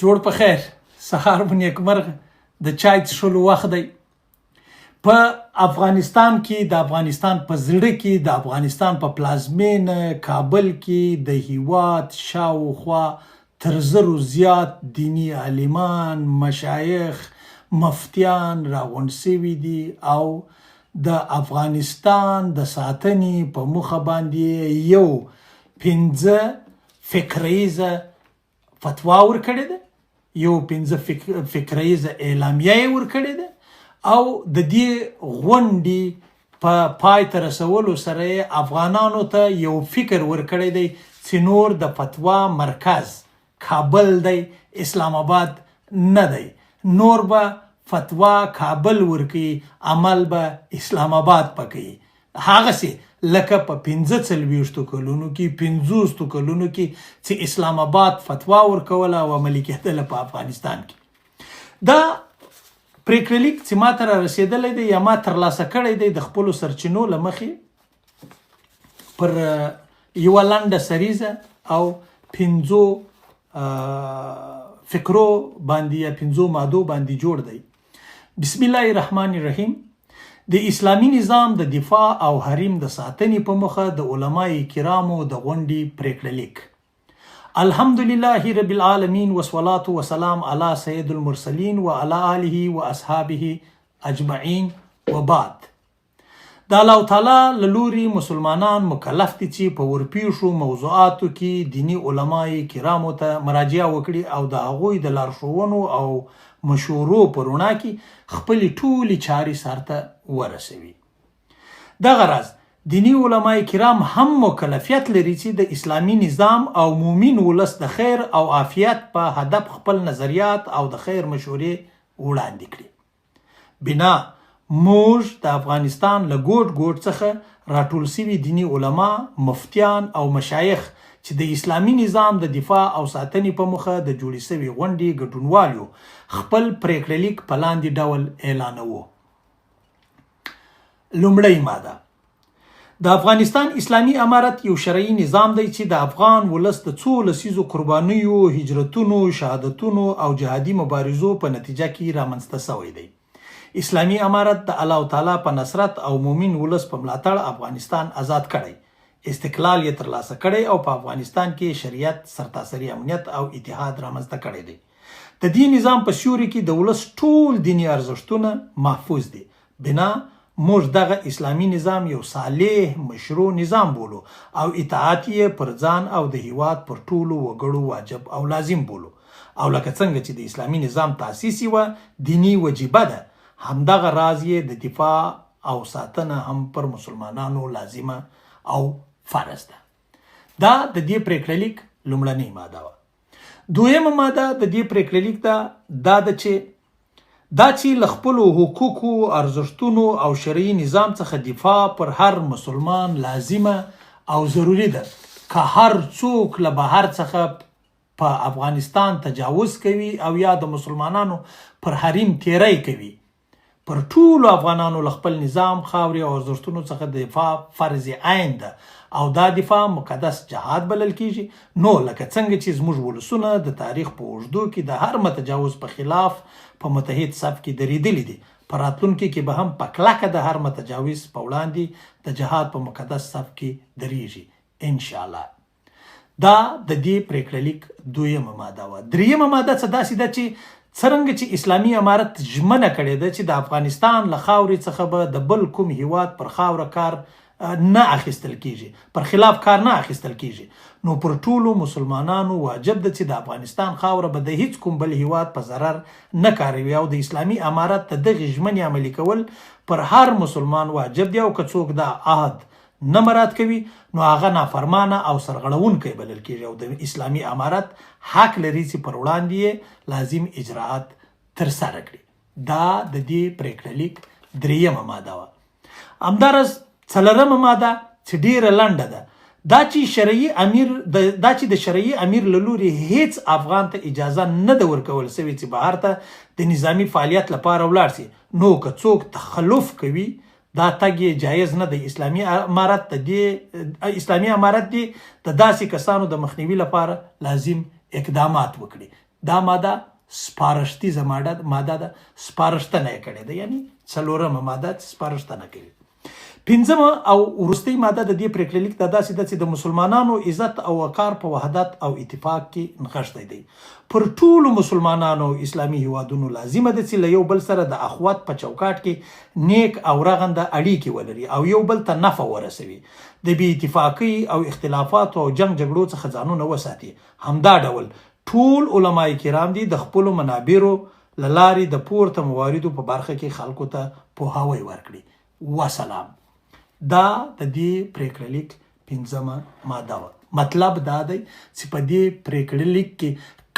جوړ په خیر، سهار مو نیکمرغه، د چای څښلو وخت دی. په افغانستان کې، د افغانستان په زړه کې، د افغانستان په پلازمینه کابل کې د هیواد شاوخوا تر زرو زیات دیني عالمان، مشایخ، مفتیان راغونډ شوي دي او د افغانستان د ساتنې په موخه باندې یو پنځه فقره ییزه فتوا ورکړې ده، یو پنځه فقره ییزه اعلامیه یې ورکړې ده او د دې غونډې په پای ته رسولو سره یې افغانانو ته یو فکر ورکړی دی چې نور د فتوا مرکز کابل دی، اسلام آباد نه دی. نور به فتوا کابل ورکوي، عمل به اسلام آباد په کوي. هغسې لکه په 45 کلونو کې، 50 کلونو کې چې اسلام آباد فتوا ورکوله او عملي کېدله په افغانستان کې. دا پرېکړه لیک چې ما ته را رسېدلی دی یا ما ترلاسه کړی دی د خپلو سرچینو له مخې پر یوه لنډه سریزه او پنځو فقرو باندې یا پنځو مادو باندې جوړ دی. بسم الله الرحمن الرحیم. د اسلامي نظام د دفاع او حریم د ساتنې په موخه د علماء کرامو د غونډې پرېکړه لیک. الحمدلله رب العالمین والصلاة والسلام علی سید المرسلین وعلی آله واصحابه اجمعین وبعد. د الله تعالی له لوري مسلمانان مکلف دي چې په ورپېښو موضوعاتو کې دیني علماء کرامو ته مراجعه وکړي او د هغوی د لارښوونو او مشورو په رڼا کې خپلې ټولې چارې سرته ورسوي. دغه راز دیني علماء کرام هم مکلفیت لري چې د اسلامي نظام او مؤمن ولس د خیر او عافیت په هدف خپل نظریات او د خیر مشورې وړاندې کړي. بنا، موږ د افغانستان له ګوټ ګوټ څخه راټول شوي دیني علما، مفتیان او مشایخ چې د اسلامي نظام د دفاع او ساتنې په موخه د جوړې شوې غونډې ګډونوال یو، خپل پرېکړه لیک په لاندې ډول اعلانوو. لومړۍ ماده، د افغانستان اسلامي امارت یو شرعي نظام دی چې د افغان ولس د څو لسیزو قربانیو، هجرتونو، شهادتونو او جهادي مبارزو په نتیجه کې رامنځته شوی دی. اسلامي امارت د الله تعالی په نصرت او مومن ولس په ملاتړ افغانستان ازاد کړی، استقلال یې ترلاسه کړی او په افغانستان کې شریعت، سرتاسري امنیت او اتحاد رامنځته کړی دی. د دې نظام په سیوري کې د ولس ټول دیني ارزښتونه محفوظ دي. بنا، موږ دغه اسلامي نظام یو صالح، مشروع نظام بولو او اطاعت یې پر ځان او د هیواد پر ټولو وګړو واجب او لازم بولو او لکه څنګه چې د اسلامي نظام تاسیس یوه دیني وجیبه ده، همدغه راز یې د دفاع او ساتنه هم پر مسلمانانو لازمه او فرض ده. دا د دې پرېکړه لیک لومړنۍ ماده وه. دویمه ماده د دې پرېکړه لیک ده دا ده چې دا چې له خپلو حقوقو، ارزښتونو او شرعي نظام څخه دفاع پر هر مسلمان لازمه او ضروري ده، که هر څوک له بهر څخه په افغانستان تجاوز کوي او یا د مسلمانانو پر حریم تیری کوي، پر ټولو افغانانو له خپل نظام، خاورې او ارزښتونو څخه دفاع فرض عین ده او دا دفاع مقدس جهاد بلل کیږي، نو لکه څنګه چې زموږ ولسونه د تاریخ په اوږدو کې د هر متجاوز په خلاف په متحد صف کې درېدلي دي، په راتلونکي کې به هم په کلکه د هر متجاوز په وړاندې د جهاد په مقدس صف کې درېږي. ان شاءالله. دا د دې پرېکړه لیک دویمه ماده وه. درېیمه ماده څه داسې ده چې څرنګه چې اسلامي امارت ژمنه کړې ده چې د افغانستان له خاورې څخه به د بل کوم هیواد پر خاوره کار نه اخیستل کیږي، پر خلاف کار نه اخیستل کیږي، نو پر ټولو مسلمانانو واجب ده چې د افغانستان خاوره به د هیڅ کوم بل هیواد په ضرر نه کاروي او د اسلامي امارت د دغې ژمنې عملي کول پر هر مسلمان واجب دی او که څوک دا عهد نه مراعات کوي نو هغه نافرمانه او سرغړونکی بلل کېږي او د اسلامي امارت حق لري چې پر وړاندې یې لازم اجراات ترسره کړي. دا د دې پرېکړه لیک درېیمه ماده وه. همداراز څلورمه ماده چې ډېره لنډه ده، دا چې شرعي امیر د دا چې د شرعي امیر له لوري هیڅ افغان ته اجازه نه ده ورکول شوې چې بهر ته د نظامي فعالیت لپاره ولاړ شي، نو که څوک تخلف کوي دا تګ یې جایز نه دی، اسلامي امارت د دې اسلامي امارت دې د داسې کسانو د مخنیوي لپاره لازم اقدامات وکړي. دا ماده سپارښتیزه ماده ده، سپارښتنه یې کړې ده، یعنی څلورمه ماده چې سپارښتنه کوي. پنځمه او وروستۍ ماده د دې پرېکړه لیک دا داسې ده چې د مسلمانانو عزت او وقار په وحدت او اتفاق کې نغښتی دی. پر ټولو مسلمانانو او اسلامي هیوادونو لازمه ده چې له یو بل سره د اخوت په چوکاټ کې نیک او رغنده اړیکې ولري او یو بل ته نفع ورسوي. د بې اتفاقۍ او اختلافاتو او جنګ جګړو څخه ځانونه وساتي. همدا ډول ټول علماء کرام دې د خپلو منابرو له لارې د پورته مواردو په برخه کې خلکو ته پوهاوی ورکړي. وسلام. دا د دې پرېکړه لیک پنځمه ماده وه. مطلب دا دی چې په دې پرېکړه لیک کې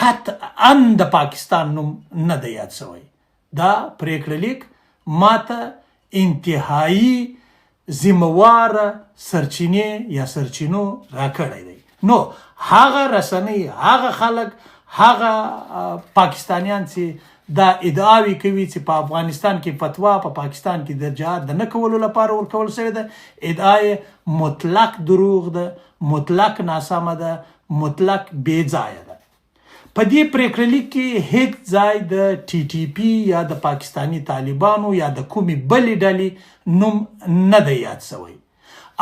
قطعا د پاکستان نوم نه دی یاد شوی. دا پرېکړه لیک ماته انتهایی ذمه واره سرچینې یا سرچینو راکړی دی. نو هغه رسنۍ، هغه خلک، هغه پاکستانیان چې دا ادعاوې کوي چې په افغانستان کې فتوا په پاکستان کې د جهاد د نه کولو لپاره ورکول شوې ده، ادعا یې مطلق دروغ ده، مطلق ناسمه ده، مطلق بې ځایه ده. په دې پرېکړه لیک کې هیڅ ځای د ټي ټي پي یا د پاکستاني طالبانو یا د کومې بلې ډلې نوم نه دی یاد شوی.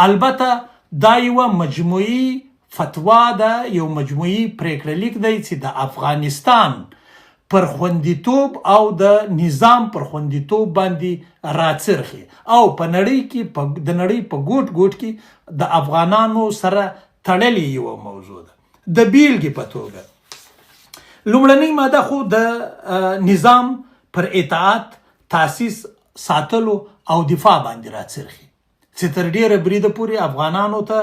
البته دا یوه مجموعي فتوا ده، یو مجموعي پرېکړه لیک دی چې د افغانستان پر خوندیتوب او د نظام پر خوندیتوب باندې راڅرخي او په نړۍ کې په د نړۍ په ګوټ ګوټ کې د افغانانو سره تړلې یوه موضوع ده. د بیلګې په توګه لومړنۍ ماده خو د نظام پر اطاعت، تاسیس، ساتلو او دفاع باندې راڅرخي چې تر ډیره بریده پورې افغانانو ته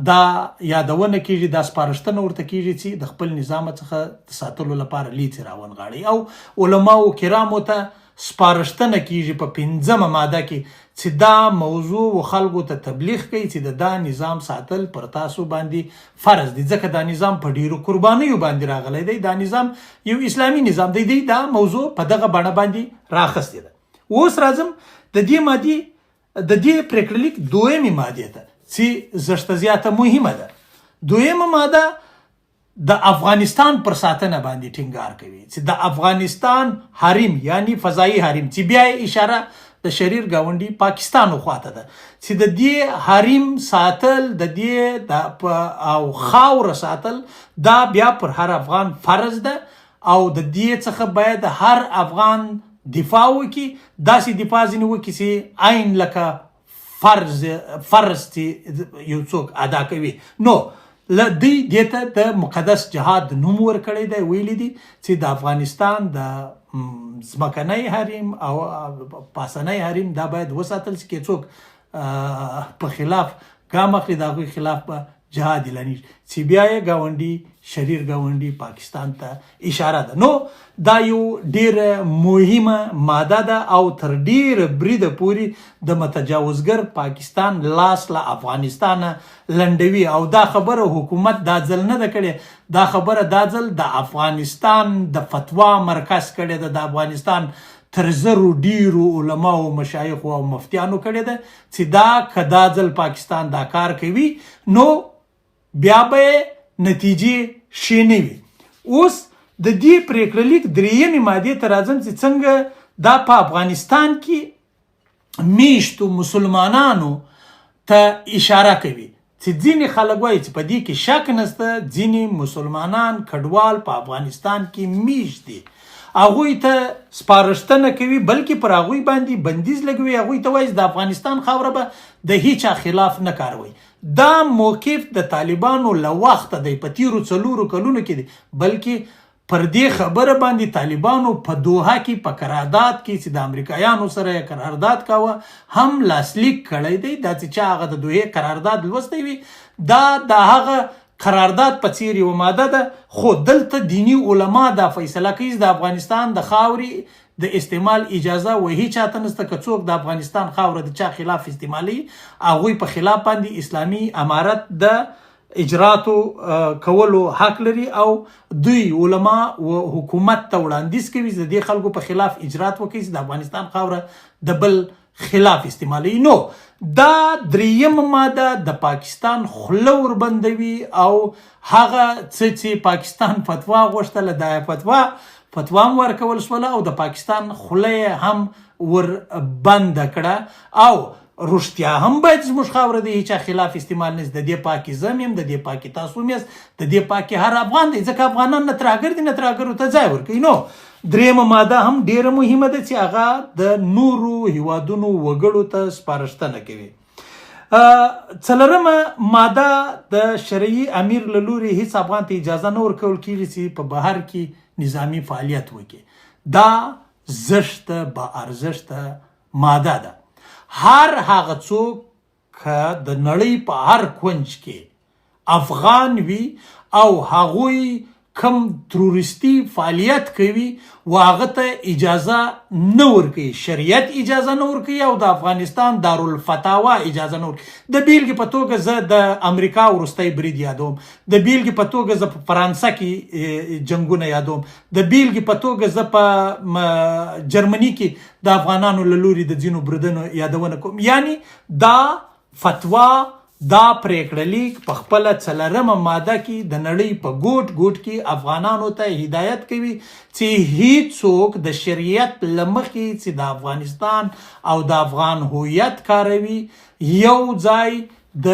دا یادونه کیږي، دا سپارښتنه ورته کیږي چې د خپل نظام څخه د ساتلو لپاره لیڅې راونغاړي او علماو کرامو ته سپارښتنه کیږي په پنځمه ماده کې چې دا موضوع و خلکو ته تبلیغ کوي چې د دا نظام ساتل پر تاسو باندې فرض دی، ځکه دا نظام په ډیرو قربانیو باندې راغلی دی، دا نظام یو اسلامي نظام دی، دی دا موضوع په دغه بڼه باندې راخستې ده. اوس راځم د دې مادې د دې پرېکړه لیک دویمې مادې ته چې زښته زیاته مهمه ده. دویمه ماده د افغانستان پر ساتنه باندې ټینګار کوي چې د افغانستان حریم یعنی فضایي حریم، چې بیا یې اشاره د شریر ګاونډي پاکستان خواته ده، چې د دې حریم ساتل، د دې او خاوره ساتل دا بیا پر هر افغان فرض ده او د دې څخه باید هر افغان دفاع وکړي، داسې دفاع ځینې وکړي چې عین لکه فرض چې یو څوک ادا کوي. نو له دوی دې ته د مقدس جهاد نوم ورکړی دی، ویلي دي چې د افغانستان د ځمکنی حریم او پاسنی حریم دا باید وساتل شي، که څوک په خلاف ګام اخلي د هغوی خلاف به جهاد اعلانیږي، چې بیا یې ګاونډي شریر ګاونډي پاکستان ته اشاره ده. نو دا یو ډیره مهمه ماده ده او تر ډیره بریده پورې د متجاوزګر پاکستان لاس له افغانستانه لنډوي او دا خبره حکومت دا ځل نه ده کړې، دا خبره دا ځل د افغانستان د فتوا مرکز کړې ده، د افغانستان تر زرو ډیرو علماو، مشایخو او مفتیانو کړې ده چې دا که دا ځل پاکستان دا کار کوي نو بیا به نتیجې ښې نه وي. اوس د دې پرېکړه لیک درېیمې مادې ته راځم چې څنګه دا په افغانستان کې میشتو مسلمانانو ته اشاره کوي چې ځینې خلک وایي چې په دې کې شک نشته ځینې مسلمانان کډوال په افغانستان کې میشت دي، هغوی ته سپارښتنه کوي، بلکې پر هغوی باندې بندیز لګوي، هغوی ته وایي چې د افغانستان خاوره به د هیچا خلاف نه کاروي. دا موقف د طالبانو له وخته دی، په تیرو 4 کلونو کې دی، بلکې پر دې خبره باندې طالبانو په دوحه کې په قرارداد کې چې د امریکایانو سره یې قرارداد کاوه هم لاسلیک کړی دی. دا چې چا هغه د دوحې قرارداد لوستی وي دا د هغه قرارداد په څیر یوه ماده ده، خو دلته دیني علما دا فیصله کوي چې د افغانستان د خاورې د استعمال اجازه و هیچا ته نشته، که څوک د افغانستان خاوره د چا خلاف استعمالوي هغوی په خلاف باندې اسلامي امارت د اجراتو کولو حق لري او دوی علما و حکومت ته وړاندیز کوي چې د دې خلکو په خلاف اجرات وکړي چې د افغانستان خاوره د بل خلاف استعمالوي. نو دا دریم ماده د پاکستان خوله وربندوي او هغه څه چې پاکستان فتوا غوښتله دا فتوا هم ورکول شوله او د پاکستان خوله یې هم ور بنده کړه. او رښتیا هم باید زموږ خاوره د هیچا خلاف استعمال نه شي. د دې پاکې زه هم یم، د دې پاکې تاسو هم یاست، د دې پاکې هر افغان دی، ځکه افغانان نه ترهګر دي نه ترهګرو ته ځای ورکوي. نو درېیمه ماده هم ډېره مهمه ده چې هغه د نورو هیوادونو وګړو ته سپارښتنه کوي. څلورمه ماده د شرعي امیر له لوري هیڅ افغان ته اجازه نه ورکول کیږي چې په بهر کې نظامي فعالیت وکړي. دا زښته با ارزښته ماده ده. هر هغه څوک که د نړۍ په هر کونج کې افغان وي او هغوی کوم تروریستي فعالیت کوي و هغه ته اجازه نه ورکوي، شریعت اجازه نه ورکوي او د افغانستان دارالفتاوا اجازه نه ورکوي. د بیلګې په توګه زه د امریکا وروستی برید یادوم، د بیلګې په توګه زه په فرانسه کې جنګونه یادوم، د بیلګې په توګه زه په جرمني کې د افغانانو له لوري د ځینو بریدونو یادونه کوم. یعنی دا فتوا، دا پریکړه لیک په خپله څلورمه ماده کې د نړۍ په ګوټ ګوټ کې افغانانو ته هدایت کوي چې هیڅوک د شریعت له مخې چې د افغانستان او د افغان هویت کاروي یو ځای د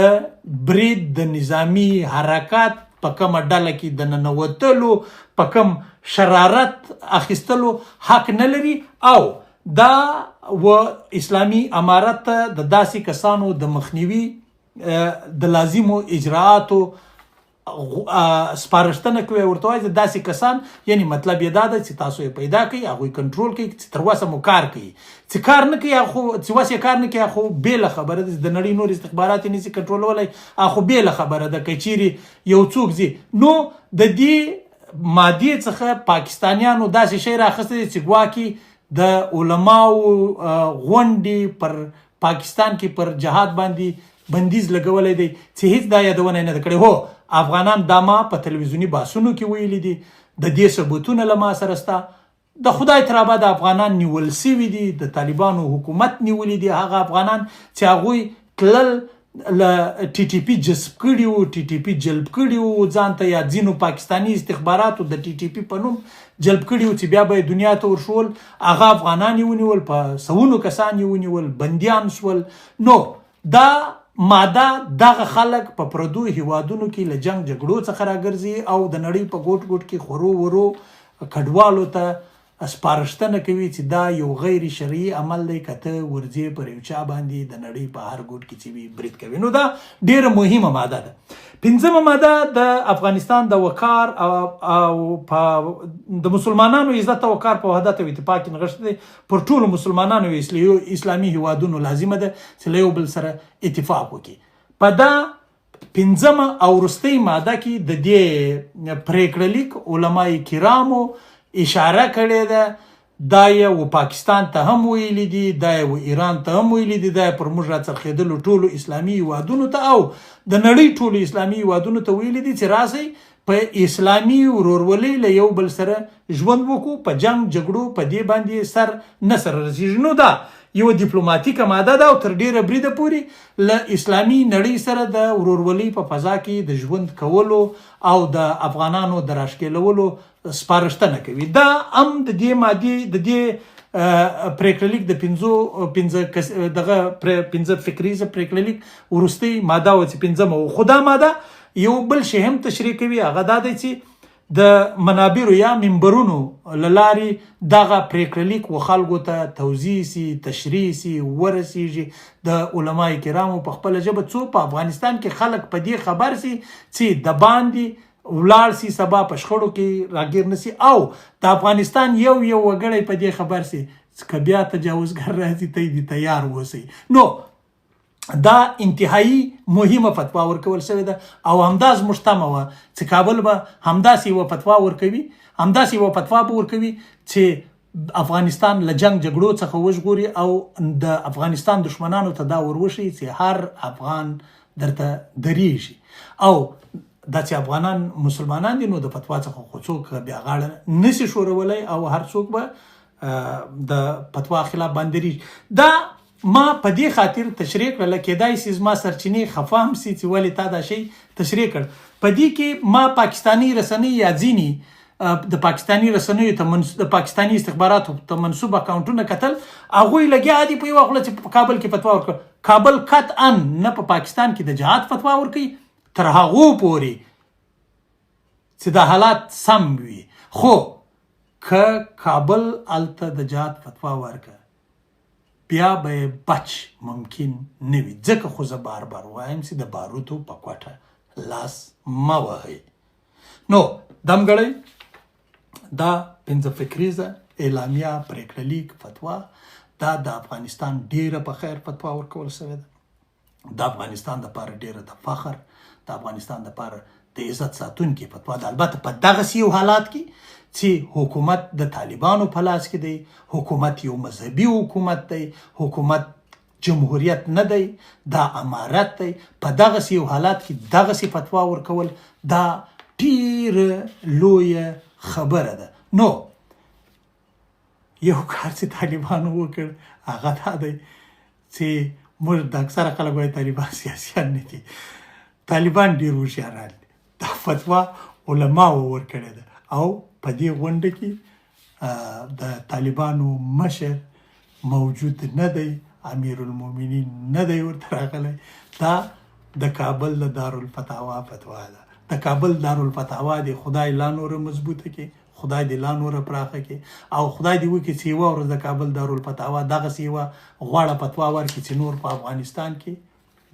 برید د نظامی حرکت په کومه ډله کې د ننوتلو په کوم شرارت اخیستلو حق نه لري. او دا و اسلامي امارت ته د داسې کسانو د مخنیوي د لازمو اجرااتو سپارښتنه کوي. ورته وایي چې داسې کسان، یعنی مطلب یې دا ده چې تاسو یې پیدا کړئ، هغوی کنټرول کړئ چې تر وسه مو کار کوي، چې کار نه کوي خو چې وسه یې کار نه کوي خو بېله خبره ده، د نړۍ نور استخبارات یې نشي کنټرولولی خو بېله خبره ده. که چیرې یو څوک ځي نو د دې مادې څخه پاکستانیانو داسې شی راخیستی دی چې ګواکې د علماو غونډې پر پاکستان کې پر جهاد باندې بندیز لګولی دی چې هیڅ دا یادونه یې نه ده کړې. هو افغانان دا ما په تلویزیوني بحثونو کې ویلي دي، د دې ثبوتونه له ما سره سته. د خدای تر ابده افغانان نیول سوي دي، د طالبانو حکومت نیولي دي. هغه افغانان چې هغوی تلل له ټي ټي پي جذب کړي وو، ټي ټي پي جلب کړي وو ځان ته، یا ځینو پاکستاني استخباراتو د ټي ټي پي په نوم جلب کړي وو چې بیا به یې دنیا ته ورښول، هغه افغانان یې ونیول، په سوونو کسان یې ونیول، بندیان شول. نو دا ماده دغه خلک په پردو هیوادونو کې له جنگ جګړو څخه راګرځي او د نړۍ په ګوټ ګوټ کې خورو ورو کډوالو ته سپارښتنه کوي چې دا یو غیر شرعي عمل دی که ته ورځې پر یو چا باندې د نړۍ په هر ګوټ کې چې وي برید کوي. نو دا ډیره مهمه ماده ده. پنځمه ماده د افغانستان د وقار او په د مسلمانانو عزت او وقار په وحدت او اتفاق کې نغښتی دی. پر ټولو مسلمانانو اسلامي هیوادونو لازمه ده چې له یو بل سره اتفاق وکړي. په دا پنځمه او وروستۍ ماده کې د دې پریکړه لیک علماء کرامو اشاره کړې ده، دا یې و پاکستان ته هم ویلي دي، دا یې و ایران ته هم ویلي دي، دا یې پر موږ راڅرخېدلو ټولو اسلامي هیوادونو ته او د نړۍ ټولو اسلامي هیوادونو ته ویلي دي چې راسئ په اسلامي ورورولۍ له یو بل سره ژوند وکړو، په جنګ جګړو په دې باندې سر نه سره رسیږي. نو دا یوه دیپلوماتیکه ماده ده او تر ډیره بریده پورې له اسلامي نړۍ سره د ورورولۍ په فضا کې د ژوند کولو او د افغانانو د راښکېلولو سپارښتنه کوي. دا هم د دې مادې د دې پریکړه لیک د پنځو پنځه دغه پنځه فکریزه پریکړه لیک وروستۍ ماده وه چې پنځمه وه. خو دا ماده یو بل شی هم تشریح کوي، هغه دا دی چې د منابرو یا منبرونو له لارې دغه پریکړه لیک و خلکو ته توضیح سي، تشریح سي، ورسیږي د علماء کرامو په خپله ژبه، څو په افغانستان کې خلک په دې خبر سي چې د باندې ولاړ سي، سبا په شخړو کې راګیر نه سي او د افغانستان یو یو وګړی په دې خبر سي چې که بیا تجاوزګر راځي ته دې تیار اوسئ. نو دا انتهایی مهمه فتوا ورکول شوې ده او همدا زموږ تمه وه چې کابل به همداسې یوه فتوا ورکوي، همداسې یوه فتوا به ورکوي چې افغانستان له جنگ جګړو څخه وژغوري او د افغانستان دښمنانو ته دا وروښیي چې هر افغان درته درېږي. او دا چې افغانان مسلمانان دي نو د فتوا څخه خو څوک بیا غاړه نشي ښورولی او هر څوک به د فتوا خلاف باندې درېږي. دا ما په دې خاطر تشریح کړله، کېدای شي زما سرچینې خفه هم شي چې ولې تا دا شی تشریح کړ. په دې کې ما پاکستاني رسنۍ یا ځینې د پاکستاني رسنیو ته منس... د پاکستاني استخباراتو ته منسوب اکاونټونه کتل، هغوی لګیا دي په یوه خوله چې په کابل کې فتوا ورکړه. کابل قطعا نه په پاکستان کې د جهاد فتوا ورکوي تر هغو پورې چې دا حالات سم وي، خو که کابل هلته د جهاد فتوا ورکړه بیا به یې بچ ممکن نه وي، ځکه خو زه بار بار وایم چې د باروتو په کوټه لاس مه وهئ. نو دمګړی دا پنځه فکریزه اعلامیه، پریکړه لیک، فتوا دا د افغانستان ډیره په خیر فتوا ورکول شوې ده، د افغانستان لپاره ډیره د فخر، د افغانستان لپاره د عزت ساتونکي فتوا ده. البته په دغسې یو حالات کې چې حکومت د طالبانو په لاس کې دی، حکومت یو مذهبي حکومت دی، حکومت جمهوریت نه دی، دا امارت دی، په دغسې یو حالات کې دغسې فتوا ورکول دا ډیره لویه خبره ده. نو یو کار چې طالبانو وکړ هغه دا دی چې موږ د اکثره خلک وایي طالبان سیاسیان نه دي، طالبان ډیر هوښیاران دي. دا فتوا علماو ورکړې ده او په دې غونډه کې د طالبانو مشر موجود نه دی، امیر المؤمنین نه دی ورته راغلی. دا د کابل د دارالفتاوا فتوا ده. د کابل دارالفتاوا دی خدای لا نوره مضبوطه کړي، خدای دې لا نوره پراخه کړي او خدای دې وکړي چې یوه ورځ د کابل دارالفتاوا دغسې یوه غوړه فتوا ورکړي چې نور په افغانستان کې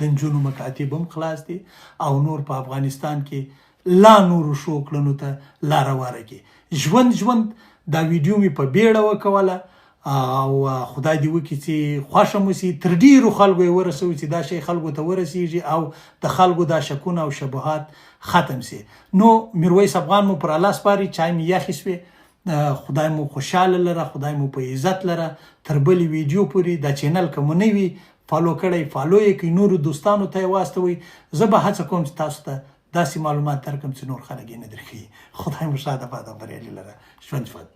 د نجونو مکاتب هم خلاص دي او نور په افغانستان کې لا نورو ښو کړنو ته لاره واره کړي. ژوند ژوند دا ویډیو مې په بیړه وکوله او خدای دې وکړي چې خوښه مو شي، تر ډیرو خلکو یې ورسوي چې دا شی خلکو ته ورسیږي او د خلکو دا شکونه او شبهات ختم شي. نو میرویس افغان مو پر الله سپاري، چای مې یخې شوې، خدای مو خوشاله لره، خدای مو په عزت لره. تر بلې ویډیو پورې دا چینل که مو نه وي فالو کړی، فالو یې کړئ، نورو دوستانو ته یې واستوئ. زه به هڅه کوم چې تاسو ته داسې معلومات درکړم چې نور خلک یې نه درښيي. خدای مو ښاد آباد او بریالي لره. ژوند ژوند.